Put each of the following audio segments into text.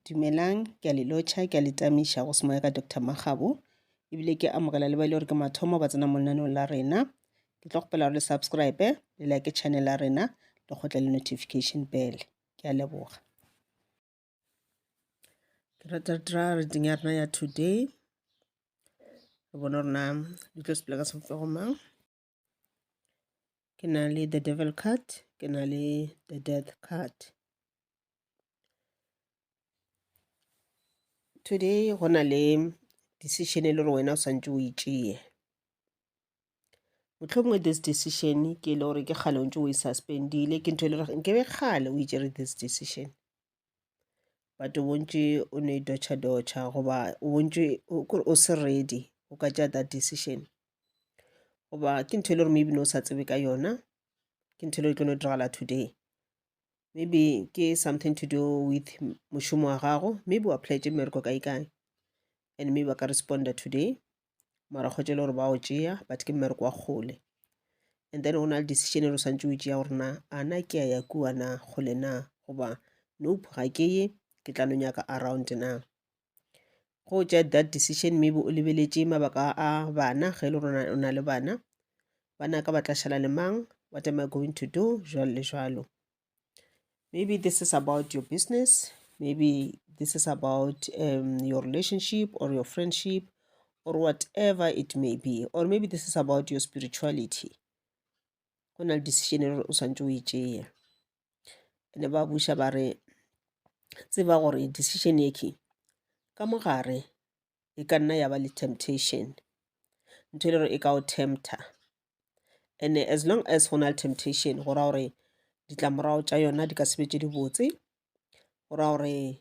Dumelang, ke a le lotšha, ke a le tamiša go semoya ka Doctor Makgabo. Ebile ke amogela le ba ile gore ke mathomo ba tsena mo lenaneong la rena. Ke tlo kgopela gore le subscribe, le like channel ya rena, le kgotle le notification bell. Ke a leboga. Ke rata dira reading ya rena ya today. Re bone gore na di tlo sepela ka sebopego mang. Ke na le the devil card, ke na le the death card. Today go na le decision e le gore wena o swantše o e tšee. Mohlomongwe this decision ke e le gore ke kgale o ntše o e suspend-ile, ke ntho e le gore nke be kgale o e tšere this decision. But o bontše o no e dotšha-dotšha goba o bontše kore o se ready go ka tšea that decision. Goba ke ntho e le gore maybe ne o sa tsebe ka yona, ke ntho e le gore e tlo no diragala today. Maybe ke something to do with mošomo wa gago, maybe o apply-etše mmereko kae kae and maybe ba ka respond-a today mara kgwetše e le gore ba o tšea but ke mmereko wa kgole. And then go na le decision e le o swantše o e tšea gore na a na ke a ya kua na kgole na goba nope ga ke ye ke tla no nyaka around na. Go tšea that decision maybe o lebeletše mabaka a bana ge e le gore o na le bana, bana ka ba tla šala le mang, what am I going to do, jwalo le jwalo. Maybe this is about your business, maybe this is about your relationship or your friendship or whatever it may be, or maybe this is about your spirituality. Go na le decision e le gore o swantše o e tšee. Ene ba buša ba re tseba gore decision ye ke ka mogare e ka nna ya ba le temptation, ntho e le gore e ka o tempter. And as long as go na le temptation go ra gore ditlamorago tša yona di ka se be tše dibotse, go ra gore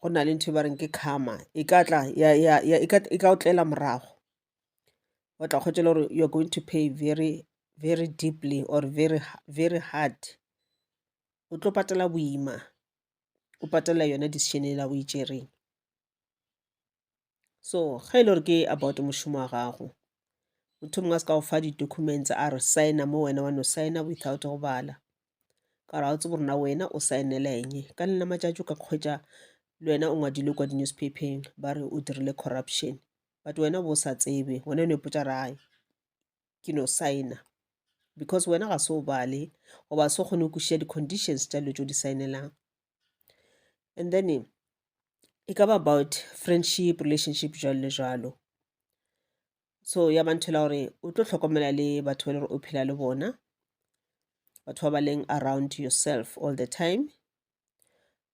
go na le ntho e ba reng ke karma e ka tla e ka o tlela morago. Wa tla kgwetša e le gore you are going to pay very very deeply or very very hard. O tlo patela boima, o patela yona decision e la o e tšereng. So ge e le gore ke about mošomo wa gago, motho mongwe a se ka go fa di-documents a re sign-a mo wena wa no sign-a without go bala. Ka gore ga o tsebe gore na wena o sign-ela eng. Ka le la matšatši o ka hwetša le wena o ngwadilwe kwa di-newspaper-eng ba re o dirile corruption. But wena o bo o sa tsebe, wena o no ipotša gore ai ke no sign-a. Because wena ga se o bale goba se o kgone go kwešiša di-conditions tša dilo tše o di sign-elang. And then e ka ba about friendship, relationship jwalo le jwalo. So ya ba ntho e la gore o tlo hlokomela le batho ba e le gore o phela le bona, batho ba ba leng around yourself all the time.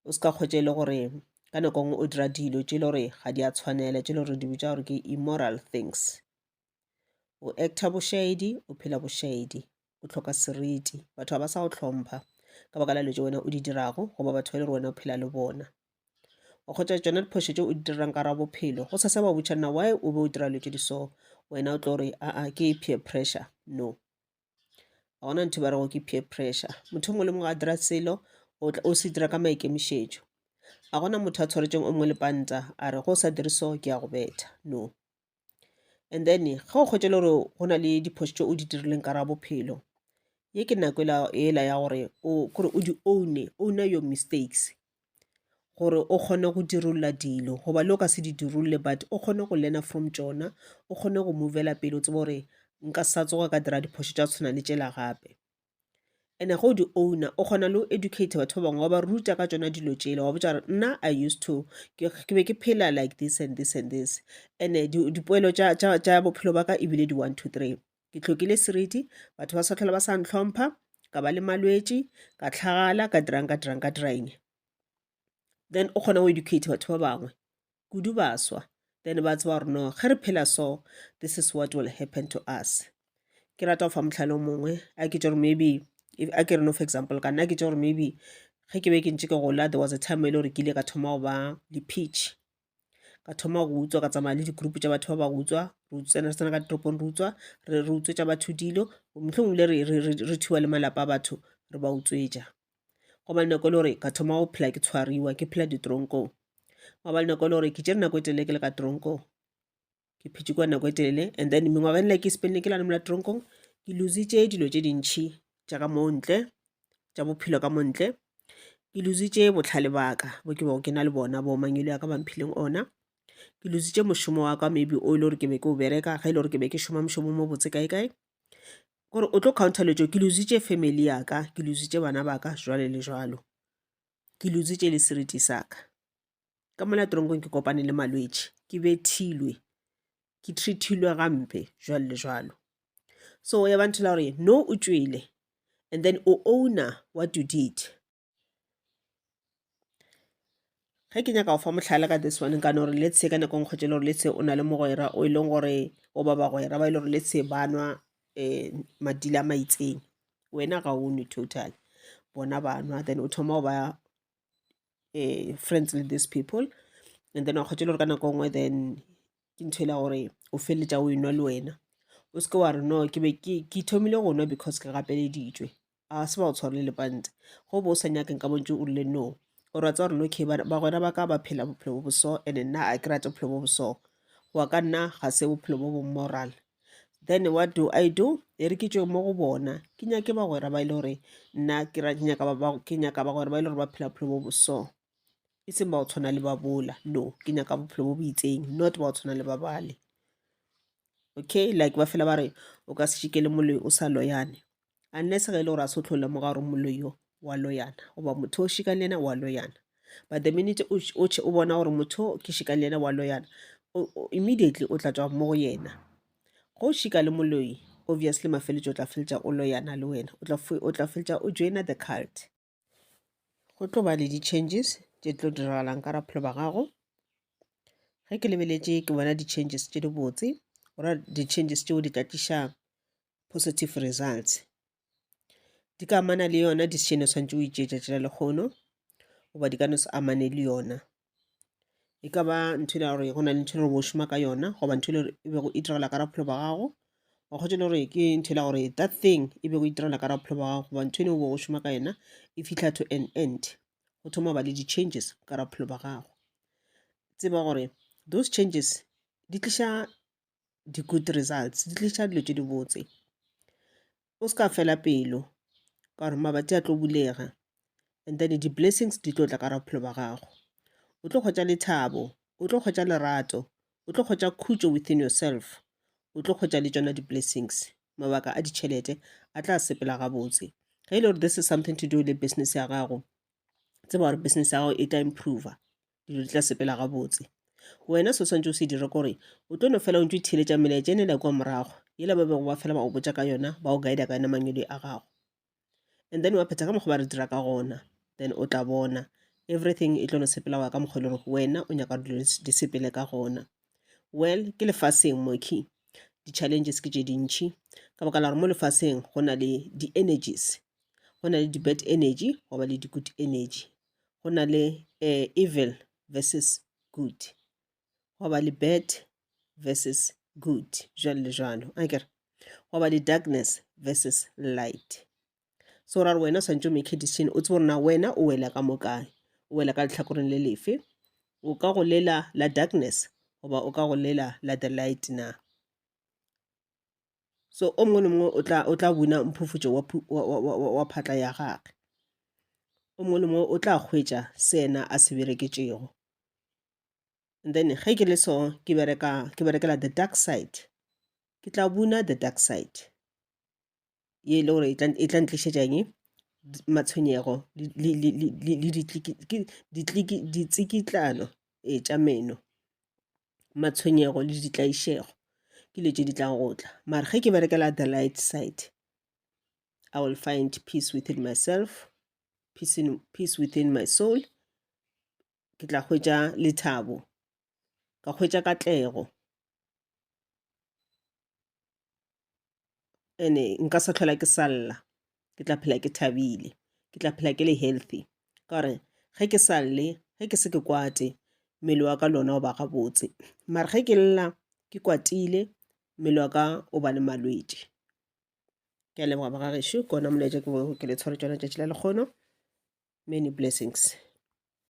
O se ka kgwetša e le gore ka nako nngwe o dira dilo tše e le gore ga di a tshwanela, tše e le gore di bitša gore ke immoral things. O actor bošaedi, o phela bošaedi, o hloka seriti, batho ga ba sa go hlompha ka baka la dilo tše wena o di dirago goba batho ba e le gore wena o phela le bona. O kgwetša tšona diphošo tše o di dirang ka gare ga bophelo, go sasa ba botša na why o be o dira dilo tše di so, wena o tlo re aa ke peer pressure. No, ga gona ntho e ba rego ke peer pressure. Motho o mongwe le mongwe a dira selo o se dira ka maikemišetšo. Ga gona motho a tshwaretšeng o mongwe lepanta a re go sa dire so ke a go betha. No. And then ge o kgwetša le gore go na le diphošo tše o di dirileng ka gare ga bophelo, ye ke nako ela ya gore o kore o di own-e, own-a your mistakes gore o kgone go dirolla dilo goba le o ka se di dirolle but o kgone go learn-a from tšona, o kgone go move-ela pele o tsebe gore nka sa tsoga ka dira diphošo tša go tshwana le tšela gape. And-e ge o di own-a o kgona le go educate batho ba bangwe wa ba ruta ka tšona dilo tšela, wa botša gore nna I used to ke be ke phela like this and this and this and-e dipoelo tša bophelo ba ka ebile di 1 2 3. Ke hlokile seriti, batho ba sa tlhola ba sa ntlhompha, ka ba le malwetši, ka hlagala, ka dirang ka dirang ka dira eng. Then o kgona go educate batho ba bangwe kudu baswa, then ba tseba gore no ge re phela so this is what will happen to us. Ke rata go fa mohlala o mongwe, a ke tše gore maybe a ke re no for example ka nna ke tše gore maybe ge ke be ke ntše ke gola there was a time e le gore ke ile ka thoma go ba le pitch. Ka thoma go utswa, ka tsamaya le di-group tša batho ba ba go utswa, re tsena re tsena ka ditoropong re utswa, re utswetša batho dilo, mohlomongwe ebile re thuba le malapa a batho re ba utswetša. Go ba le nako e le gore ka thoma go phela ke tshwariwa, ke phela ditoronkong. Gwa ba le nako e le gore ke tšere nako e telele ke le ka toronkong, ke phetše kua nako e telele and then mengwaga e ke e spend-ile ke le mola toronkong, ke lose-itše dilo tše dintšhi tša ka mo ntle, tša bophelo ka mo ntle. Ke lositše bohlale ba ka bo ke bego ke na le bona bo mangwele a ka ba mphileng ona. Ke lositše mošomo wa ka maybe o e le gore ke be ke o bereka ge e le gore ke be ke šoma mošomo o mobotse kae kae. Gore o tlo counter dilo tšeo ke lositše family ya ka, ke lositše bana ba ka jwalo le jwalo. Ke lositše le seriti sa ka. Ka mola toronkong ke kopane le malwetši, ke bethilwe, ke treat-ilwe gampe jwalo le jwalo. So ya ba ntho la gore no o tšwele and then o owner what you did. Ge ke nyaka go fa mohlala ka this one nka no re let's say ka nako e nngwe kgwetše le gore let's say o na le mogwera o e leng gore goba bagwera ba e le gore let's say ba nwa madila a maitseng wena ga o nwe total bona ba nwa then o thoma go ba friends with these people and then wa kgwetša le gore ka nako e nngwe then ke ntho e le ya gore o feleletša o enwa le wena. O se ke wa re no ke be ke thomile go nwa because ke gapeleditšwe. A se ba go tshware le lepanta. Ge o be o sa nyake nka bo ntše o rile no. Or wa tseba gore okay bagwera ba ka ba phela bophelo bo bo so and nna a ke rate bophelo bo bo so. Go ya ka nna ga se bophelo bo bo moral. Then what do I do? E re ke tšwe mo go bona ke nyake bagwera ba e le gore nna ke ke nyaka bagwera ba e le gore ba phela bophelo bo bo so. E seng ba go tshwana le ba bola, no ke nyaka bophelo bo bo itseng not ba go tshwana le ba bale. Okay like ba fela ba re o ka se šikele moloi o sa loyane unless ge e le gore a se o tlo lemoga gore moloi yo wa loyana goba motho o šikang le yena wa loyana. But the minute o bona gore motho o ke šikang le yena wa loyana immediately o tla tšwa mo go yena. Ge o šika le moloi obviously mafeletšo o tla feletša o loyana le wena o tla feletša o joina the cult. Go tlo ba le di-changes tše tlo diragalang ka bophelo ba gago. Ge ke lebeletše ke bona di-changes tše dibotse, go ra di-changes tšeo di tla tliša positive results. Di ka amana le yona decision o swanetše o e tšee tšatši la lehono goba di ka no se amane le yona. E ka ba ntho e le ya gore go na le ntho e le gore o šoma ka yona goba ntho e le gore e bego e diragala ka bophelo ba gago wa hwetša e le gore ke ntho e le gore that thing e bego e diragala ka bophelo ba gago goba ntho e o bego o šoma ka yona e fihla to an end go thoma go ba le di-changes ka bophelo ba gago. Tseba gore those changes di tliša di-good results, di tliša dilo tše dibotse. O se ka fela pelo ka gore mabati a tlo bulega and then di-blessings di tlo tla ka bophelo ba gago. O tlo hwetša lethabo, o tlo hwetša lerato, o tlo hwetša khutšo within yourself, o tlo hwetša le tšona di-blessings. Mabaka a ditšhelete a tla sepela gabotse. Ge e le gore this is something to do le business ya gago, tseba gore business ya gago e tla improve-a. dilo di tla sepela gabotse. Wena se o swanetše o se dire kore o tlo no fela o ntše o theeletša melaetša ene la kua morago yela ba bego ba fela ba go botša ka yona ba go guida ka yona mangwele a gago and then wa phetha ka mokgwa ba re dira ka gona then o tla bona everything e tlo no sepela wa ka mokgwa e le gore wena o nyaka dilo di sepele ka gona. Well ke lefaseng moki di-challenges ke tše dintšhi ka baka la gore mo lefaseng go na le di-energies go na le di-bad energy goba le di-good energy go na le evil versus good gwa ba le bad versus good jwalo le jwalo akere gwa ba le darkness versus light so ra re wena o swantse o make decision o tsebe gore na wena o wela ka mo kae o wela ka letlhakoreng le lefe o ka go lela la darkness goba o ka go lela la the light na So o mongwe le mongwe o tla o tla buna mphufutšo wa wa wa wa wa phatla ya gagwe. O mongwe le mongwe o tla hwetša se yena a se bereketšego. And then ge ke le so ke bereka ke berekela the dark side, ke tla buna the dark side ye e le gore e tla e tla ntlišetša eng? Matshwenyego le le le le le ditsikitlano ee tša meno. Matshwenyego le ditlaišego ke dilo tše di tlago go tla. Mara ge ke berekela the light side, I will find peace within myself, peace in, peace within my soul. Ke tla hwetša lethabo, ka hwetša katlego. Ene nka sa hlola ke sa lla, ke tla phela ke thabile, ke tla phela ke le healthy. Ka gore ge ke sa lle, ge ke se ke kwate, mmele wa ka le ona o ba gabotse. Mara ge ke lla ke kwatile, mmele wa ka o ba le malwetši. Ke a leboga ba ga gešo, ke ona molaetša ke bego ke le tshwaretše ona tšatši la lekgono. Many blessings.